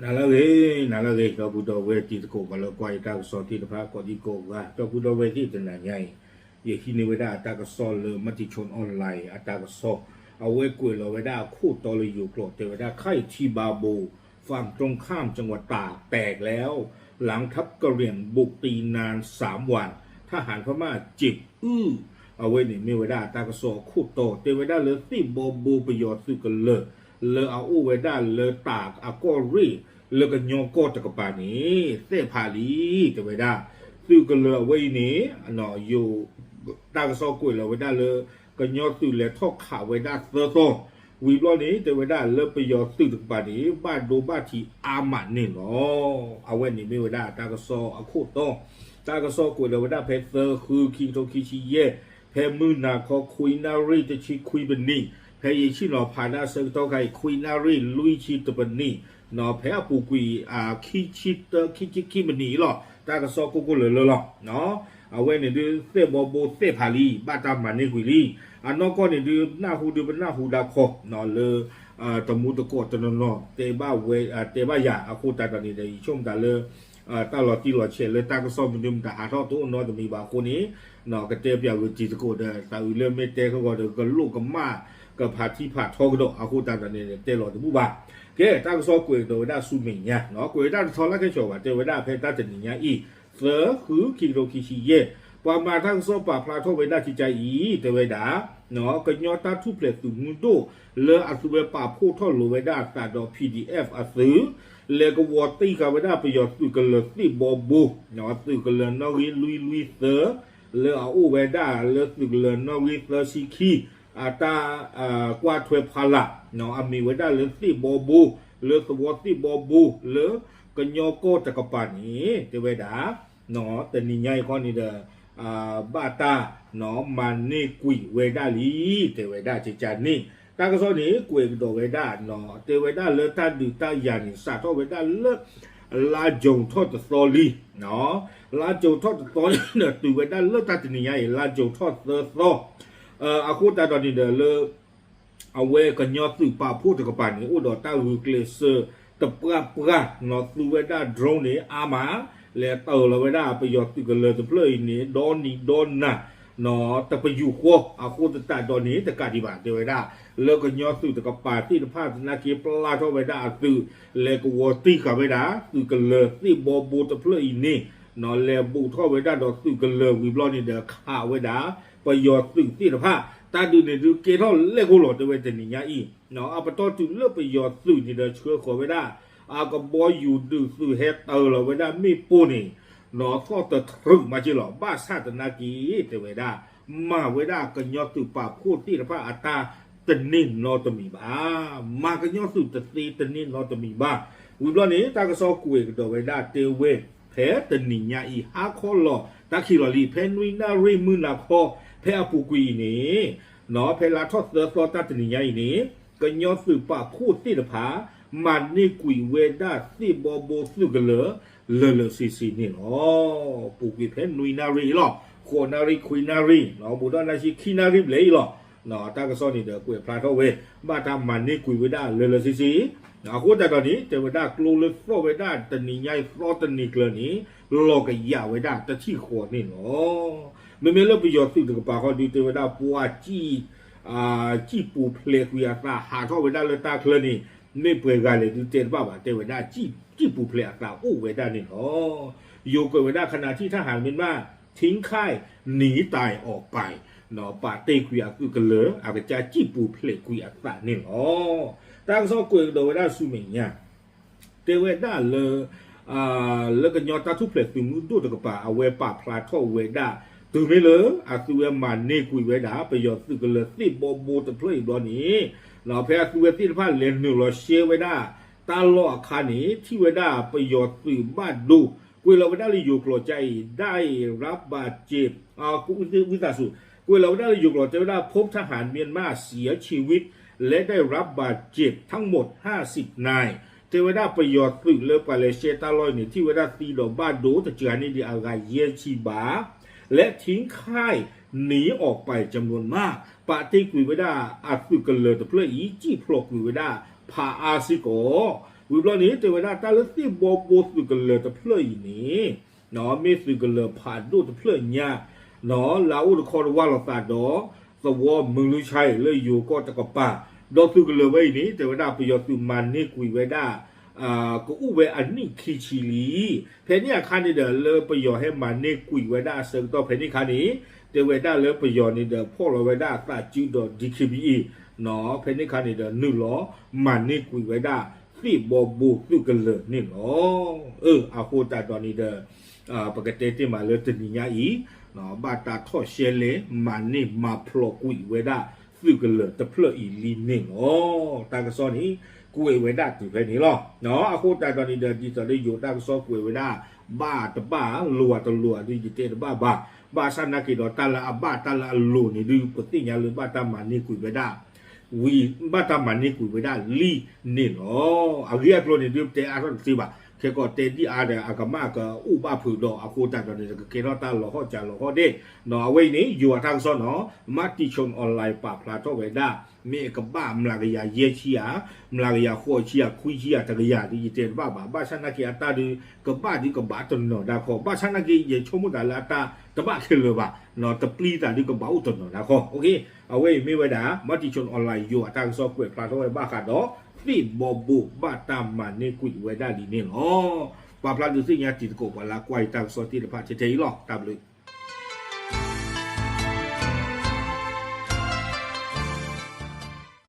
နၤလၢအဂ့ၤ, နၤလၢအဂ့ၤ, ဒီပုၢ်ဒီဝဲၢ်တံၤသကိး ပှၤလၢကွၢ်ယတၢ်ကစီၣ်သ့ၣ်တဖၣ် ကိးဒံကိးဂၤ, ဒီပုၢ်ဒီဝဲၢ်သ့ၣ်တနၤညါအံၤ, ယဟံးန့ၢ်ဝဲဒၣ်အတၢ်ကစီၣ်လၢ Matichon Online အတၢ်ကစီၣ်, အဝဲကွဲးလီၤဝဲဒၣ်အခိၣ်တီလၢယိၤကျိာ် တဲဝဲဒၣ် ค่ายเอทีบาโบ ฝั่งตรงข้ามจังหวัดตากแตกแล้ว หลังทัพกะเหรี่ยงบุกตีนานสามวัน ทหารพม่าเจ็บอื้อ အဝဲန့ၣ်မ့ၢ်ဝဲဒၣ်တၢ်ကစီၣ်အခိၣ်တီ တဲဝဲဒၣ်လၢသ့ၣ်ဘီဘိပယီၤသုးကလၢၤ လၢအအိၣ်ဝဲဒၣ်လၢတၢ်အကီၢ်ရ့ၣ် လၢကညီကီၢ်တကပၤန့ၣ် သဲၣ်ဖးလံ, တဲဝဲဒၣ် သုးကလၢၤအဝဲအံၤန့ၣ် ယိၤ တၢ်ကစီၣ်ကွဲးလီၤဝဲဒၣ်လၢ ကညီသုးလဲၤထီၣ်ခးဝဲဒၣ်သၢသီ, ဝံၤဘျီန့ၣ် တဲဝဲဒၣ်လၢပယီၤသုးတကပၤန့ၣ် ဘၣ်ဒိဘၣ်ထံးအါမးန့ၣ်လီၤ. အဝဲန့ၣ်မ့ၢ်ဝဲဒၣ်တၢ်ကစီၣ်အခိၣ်တီ, တၢ်ကစီၣ်ကွဲးလီၤဝဲဒၣ်ဖဲသၢ ဃု ခံကထိခံဆံယဲၢ်, ဖဲမုၢ်နၤခီ ခွံနၣ်ရံၣ် တဆံခွံပနံး, ဖဲယဆ့ၣ်နီၤဖးဒၣ်ဆၢကတီၢ်ခါအံၤ ခွံနၣ်ရံၣ် လွံၢ်ဆံတပနံး, ဖဲအပူၤကွံာ် ခံဆံတၢ ခံဆံခံပနံးအံၤလီၤ. တၢ်ကစီၣ်ကိၢ်ကိၢ်လၢၤလၢၤလီၤ. အဝဲန့ၣ်ဒုး သ့ၣ်ဘီဘိသဲၣ်ဖးလံ ဘၣ်တၢ်မၤန့ၢ်ကွံာ်လံ. အနီၢ်ကီၢ်န့ၣ်ဒုး နၢ်ဟူဒုးပနၢ်ဟူဒၣ်ခီ လၢ တမူတကိးတနီၤနီၤ တဲဘၣ်ဝဲ တဲဘၣ်ယၤအဃိသတးဒီးန့ၣ်ဒီး ယဆိကမိၣ်တၢ်လၢ တၢ်လီၤတံၢ်လီၤဆဲးလၢတၢ်ကစီၣ်မနုၤမတၤဟးထီၣ်တအိၣ်နီတမံၤဘၣ်အဃိန့ၣ် ကတဲပၠးဂ့ၤတံၤသကိးဒီး တၢ်အုးလၢမ့ၢ်တဲခဲဂီၤဒီး ကလိၣ်ကမၣ် ကဖးထံဖးထီကဒီးအဃိသတးဒီးန့ၣ် တဲလီၤတဘူၣ်ဘၣ်. ကဲ တၢ်ကစီၣ်ကွဲးကဒီးဝဲဒၣ်ဆူမဲာ်ညါ ကွဲးဝဲဒၣ်တထီလၢခဲဆှီဘၣ် တဲဝဲဒၣ်ဖဲတၢ်တနံၤညါအံၤ သၢ ဃု ခံကထိခံဆံယဲၢ်, ပှၤမၤတၢ်ကစီၣ်ပာ်ဖျါထီၣ်ဝဲဒၣ်ကကါအံၤ တဲဝဲဒၣ် ကညီတၢ်ထူၣ်ဖျဲးသုးမုၢ်ဒိၣ် လၢအသုဝဲပာ်ဖှိၣ်ထီၣ်လိာ်ဝဲဒၣ်အသးဒီး ပီၣ်ဒံၣ်အဲၣ် အသုး လဲၤကဝီၤတံၢ်ဃာ်ဝဲဒၣ်ပယီၤသုးကလၢၤသ့ၣ်ဘီဘိ သုးကလၢၤနီၣ်ဂံၢ်လွံၢ်လွံၢ်သၢ လၢအအိၣ်ဝဲဒၣ်လၢသုးကလၢၤနီၣ်ဂံၢ်သၢဆံခံ အတၢ် ကွၢ်ထွဲဖီလာ် အမ့ၢ်ဝဲဒၣ်လၢသ့ၣ်ဘီဘိ လၢသဝီသ့ၣ်ဘီဘိ လၢကညီကီၢ်တကပၤန့ၣ် တဲဝဲဒၣ် တနံၤညါအံၤခီန့ၣ်ဒီး ဘၣ်တၢ် မၤန့ၢ်ကွံာ်ဝဲဒၣ်လံ တဲဝဲဒၣ်ကကါန့ၣ် တၢ်ကစီၣ်န့ၣ် ကွဲးကဒီးဝဲဒၣ် တဲဝဲဒၣ်လၢတၢ်ဒုးတၢ်ယၤန့ၣ် စးထီၣ်ဝဲဒၣ်လၢ လါကၠိၤထီၣ်တသီလံ လါကၠိၤထီၣ်တသီန့ၣ်ဒီး တုၤဝဲဒၣ်လၢတၢ်တနံၤညါအံၤ လါကၠိၤထီၣ်သၢသီ အဃိသတးဒီးန့ၣ်ဒီးလၢ အဝဲကညီသုးပာ်ဖှိၣ်တကပၤန့ၣ် အိၣ်ဒီးတၢ်ဂုာ်ကျဲးစၢးတပှၢ်ပှၢ် သူဝဲဒၣ် drone န့ၣ် အါမး လဲၤတၢၤလီၤဝဲဒၣ်ပယီၤသုးကလၢၤတဖျၢၣ်အံၤန့ၣ် ဒီနံၤဒီနၤ တပယူာ်ဃီ အဃိသတးဒီးန့ၣ် တကးဒံးဘၣ် တဲဝဲဒၣ် လၢကညီသုးတကပၤသ့ၣ်တဖၣ်သနာ်က့ ပျၢ်ထီၣ်ဝဲဒၣ်အသုး လဲၤကဝီၤတံၢ်ဃာ်ဝဲဒၣ် သုးကလၢၤသ့ၣ်ဘီဘိတဖျၢၣ်အံၤန့ၣ် လဲၤဘူးထီၣ်ဝဲဒၣ်ဒီးသုးကလၢၤဝံၤဘျီန့ၣ်ဒီး ခးဝဲဒၣ် ပယီၤသုးသ့ၣ်တဖၣ် တၢ်ဒုးန့ၣ်ဒုးကဲထီၣ်လဲၣ်ခိၣ်လီၤ တဲဝဲတနံၤညါအံၤ အပတီၢ်တုၤလၢပယီၤသုးန့ၣ်ဒီးဆှၢဃီၤဝဲဒၣ် အကဘီယူၤဒုးသုးဟဲတၢၤလီၤဝဲဒၣ်မ့ၣ်ပိၢ်န့ၣ် သီၣ်တထြုးမးက့လီၤ ဘၣ်ဆၣ်သနာ်က့ တဲဝဲဒၣ် မၤဝဲဒၣ်ကညီသုးပာ်ဖှိၣ်သ့ၣ်တဖၣ်အတၢ်တန့ၢ်နီတမံၤဘၣ် မၤကညီသုးတသ့တန့ၢ်နီတမံၤဘၣ် ဝံၤဘျီန့ၣ် တၢ်ကစီၣ်ကွဲးကဒီးဝဲဒၣ်တဲဝဲ ဖဲတနံၤညါအံၤ ဟါခီလီၤ တၢ်ခံးလီၤလံ ဖဲနွံနၣ်ရံၣ်မုၢ်နၤခီ ဖဲအပူၤကွံာ်အံၤန့ၣ် ဖဲလါထီၣ်သၢသီတၢ်တနံၤညါအံၤန့ၣ် ကညီသုးပာ်ဖှိၣ်သ့ၣ်တဖၣ် မၤန့ၢ်ကွံာ်ဝဲဒၣ်သ့ၣ်ဘီဘိသုးကလၢၤ လၢာ်လၢာ်ဆ့ဆ့န့ၣ်လီၤ. ပူၤကွံာ်ဖဲနွံနၣ်ရံၣ်အံၤလီၤ ဃိးနၣ်ရံၣ် ခွံနၣ်ရံၣ် ဘူးဒီးနၣ်ရံၣ် ခံနၣ်ရံၣ်ဘျဲၣ်အံၤလီၤ. တၢ်ကစီၣ်န့ၣ်ဒီးကွဲးဖျါထီၣ်ဝဲ ဘၣ်တၢ်မၤန့ၢ်ကွံာ်ဝဲဒၣ်လၢာ်လၢာ်ဆ့ဆ့ အဃိသတးဒီးန့ၣ် တဲဝဲဒၣ်ကျိလၢသီၣ်ဝဲဒၣ်တနံၤညါအံၤသီတနံၤကျၢၤန့ၣ် လီၤကယာ်ဝဲဒၣ်တထံၣ်ဃီန့ၣ်လီၤ. မ့မ့ၢ်လၢပယီၤသုးတကပၤဃီဒုးတဲဝဲဒၣ်ပှၤ စံၣ်ပူၤဖျဲးကွံာ်အသးဟးထီၣ်ဝဲဒၣ်လၢတၢ်ချၢန့ၣ် မ့ၢ်ပှဲၤဂၤလဲၣ်ဒုးတဲတဘၣ်ဘၣ် တဲဝဲဒၣ် စံၣ်ပူၤဖျဲးအသးအိၣ်ဝဲဒၣ်န့ၣ်လီၤ. ယိၤကွဲးဝဲဒၣ် ขณะที่ทหารเมียนมาทิ้งค่ายหนีตายออกไป ပာ်တ့ၢ်ကွံာ်အသုးကလၢၤ အကစၢ်စံၣ်ပူၤဖျဲးကွံာ်အသးန့ၣ်လီၤ. တၢ်ကစီၣ်ကွဲးကဒီးဝဲဒၣ်ဆူမဲာ်ညါ တဲဝဲဒၣ်လၢ လၢကညီတၢ်ထူၣ်ဖျဲးသုးမုၢ်ဒိၣ်တကပၤ အဝဲပာ်ဖျါထီၣ်ဝဲဒၣ် တုၤမ့ၢ်လၢအသုဝဲမၤန့ၢ်ကွံာ်ဝဲဒၣ် ပယီၤသုးကလၢၤသ့ၣ်ဘီဘိတဖျၢၣ်အံၤဘျီန့ၣ် ဖဲအသုဝဲသ့ၣ်တဖၣ်လဲၤနုာ်လီၤရှဲဝဲဒၣ် တၢ်လီၢ်အခါန့ၣ် ထံၣ်ဝဲဒၣ်ပယီၤသုးဘၣ်ဒိ ကွဲးလီၤဝဲဒၣ်လၢယိၤကျိာ်ကါအံၤ ได้รับบาดเจ็บ ဝံသးစူၤ ကွဲးလီၤဝဲဒၣ်လၢယိၤကျိာ် တဲဝဲဒၣ် พบทหารเมียนมาเสียชีวิต และได้รับบาดเจ็บทั้งหมดห้าสิบนาย တဲဝဲဒၣ်ပယီၤသုးလၢပှၤလဲၤရှဲတၢ်လီၢ်အံၤန့ၣ် ထံၣ်ဝဲဒၣ်သံဒီးဘၣ်ဒိတစှၤန့ၢ်ဒံးအဂၤယဲၢ်ဆံဘၣ် และทิ้งค่ายหนีออกไปจำนวนมาก ပာ်တ့ၢ်ကွံာ်ဝဲဒၣ်အသုးကလၢၤတဖျၢၣ်အံၤ စံၣ်ဖျိးကွံာ်ဝဲဒၣ်ဖးအါစ့ၢ်ကီး ဝံၤဘျီန့ၣ် တဲဝဲဒၣ်တၢ်လၢသ့ၣ်ဘီဘိသုးကလၢၤတဖျၢၣ်အံၤန့ၣ် မ့ၢ်သုးကလၢၤဖးဒိၣ်တဖျၢၣ်ညါ လၢအအိၣ်တခီတဝၢ်လိာ်သးဒီး သဝီမုၢ်လုၢ်ဆါအံၤလၢယိၤကီၢ်တကပၤ ဒီးသုးကလၢၤဝဲအံၤန့ၣ် တဲဝဲဒၣ်ပယီၤသုးမၤန့ၢ်ကွံာ်ဝဲဒၣ် ကအိၣ်ဝဲအနံၣ်ခံဆံလံ. ဖဲန့ၣ်အခါန့ၣ်ဒီး လၢပယီၤဟဲမၤန့ၢ်ကွံာ်ဝဲဒၣ်အဆၢကတီၢ်ဖဲန့ၣ်အခါန့ၣ် တဲဝဲဒၣ်လၢပယီၤန့ၣ်ဒီး ဖီၣ်လီၤဝဲဒၣ်သးစုဒီး D K B A ဖဲန့ၣ်အခါန့ၣ်ဒီး နုာ်လီၤမၤန့ၢ်ကွံာ်ဝဲဒၣ် သ့ၣ်ဘီဘိသုးကလၢၤန့ၣ်လီၤ. အဃိသတးဒီးန့ၣ်ဒီး ပကတဲတ့ၢ်မးလၢတနံၤညါအံၤ ဘၣ်တၢ်ထီၣ်ရှဲလဲၣ် မၤန့ၢ်မၤဖျိးကွံာ်ဝဲဒၣ်သုးကလၢၤတဖျၢၣ်အံၤလံန့ၣ်လီၤ. တၢ်ကစီၣ်န့ၣ် ကွဲးဝဲဒၣ်တုၤဖဲန့ၣ်လီၤ. အဃိသတးဒီးန့ၣ်ဒီး ဒ်သိးလၢယိၤတၢ်ကစီၣ်ကွဲးဝဲဒၣ် ဘၣ်တဘၣ် လိၤအတလိၤဒုးယတဲတဘၣ်ဘၣ်. ဘၣ်ဆၣ်နာ်က့ဒီး တၢ်လၢအဘၣ်တၢ်လၢအလိၤန့ၣ်ဒုး ပသ့ၣ်ညါလၢဘၣ်တၢ်မၤန့ၢ်ကွံာ်ဝဲဒၣ် ဝံၤ ဘၣ်တၢ်မၤန့ၢ်ကွံာ်ဝဲဒၣ်လံန့ၣ်လီၤ. အဂ့ၢ်အကျိၤန့ၣ်ဒုး ပတဲအါထီၣ်တသ့ဘၣ်. ခဲကီးတဲဒ်အါဒီး အကမၣ်ကအိၣ်ဘၣ်ဖုးဒီး အဃိသတးဒီးန့ၣ် ကကဲထီၣ်တၢ်လီၤဟီၣ်ကၢလီၤဟီၣ်ဒ့ၣ်. အဝဲအံၤန့ၣ် ယိၤအတၢ်ကစီၣ်နီၤ Matichon Online ပာ်ဖျါထီၣ်ဝဲဒၣ် မ့ၢ်အကဘၣ်မျးကယၤယဲၢ်ဆံဧါ, မျးကယၤဃိးဆံဧါ, ခွံဆံဧါ, တကယၤဒုး ယတဲတဘၣ်ဘၣ်. ဘၣ်ဆၣ်နာ်က့အတၢ်ဒုး ကဘၣ်ဒုးကဘၣ်တနီၤဒၣ်ခီ, ဘၣ်ဆၣ်နာ်က့ ယဆိကမိၣ်တၢ်လၢအတၢ်တဘၣ်ခဲလၢာ်ဘၣ်, တပျံၤတၢ်ဒုးကဘၣ်အိၣ်တနီၤဒၣ်ခီ. အဝဲအံၤမ့ၢ်ဝဲဒၣ် Matichon Online ယိၤအတၢ်ကစီၣ်ကွဲးဖျါထီၣ်ဝဲဘၣ်ဃးဒီး သ့ၣ်ဘီဘိဘၣ်တၢ်မၤန့ၢ်ကွံာ်ဝဲဒၣ်လံန့ၣ်လီၤ. ပာ်ဖျါဒုးသ့ၣ်ညါတံၤသကိးပှၤလၢကွၢ်ယတၢ်ကစီၣ်သ့ၣ်တဖၣ်ထဲထဲအံၤလီၤ. တၢ်ဘျုး